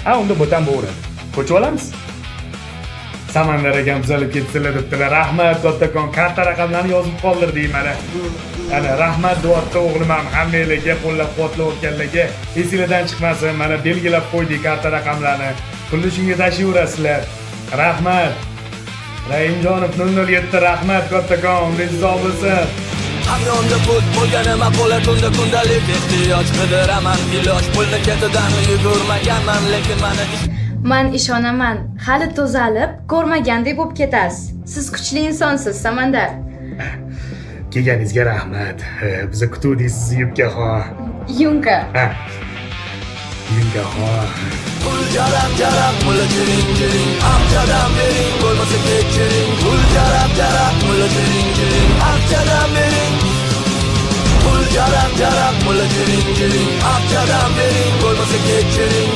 Ha, unda bo'tan bo'laveradi. Ko'chib olamiz. Samandar akam tuzalib ketsinlar debdilar. Rahmat kattakon. Karta raqamlarini yozib qoldirdik mana. Ana, rahmat deyapti o'g'lim ham hammanglarga, qo'llab-quvvatlayotganlarga. Esinglardan chiqmasin, mana belgilab qo'ydik karta raqamlarini. Pulni shunga tashlayverasizlar. Rahmat. Rahimjonov 007, rahmat kattakon, umringiz uzoq bo'lsin. Hamyonda pul bo'lgani ma'qul, tunda kundalik ehtiyoj qidiraman iloj, pulni ketidan yugurmaganman, lekin mani Man ishonaman, hali tuzalib, ko'rmagandek bo'lib ketasiz. Siz kuchli insonsiz, Samandar. Kelganingizga rahmat. Biza kutuvdik sizni, Yubkaxon. Yunka. Ha. Yunkaxon. Pul jarab jarab, mulla jiring jiring, aqchadan bering, bo'lmasa kechiring. Pul jarab jarab, mulla jiring jiring, aqchadan bering. Pul jarab jarab, mulla jiring jiring, aqchadan bering, bo'lmasa kechiring.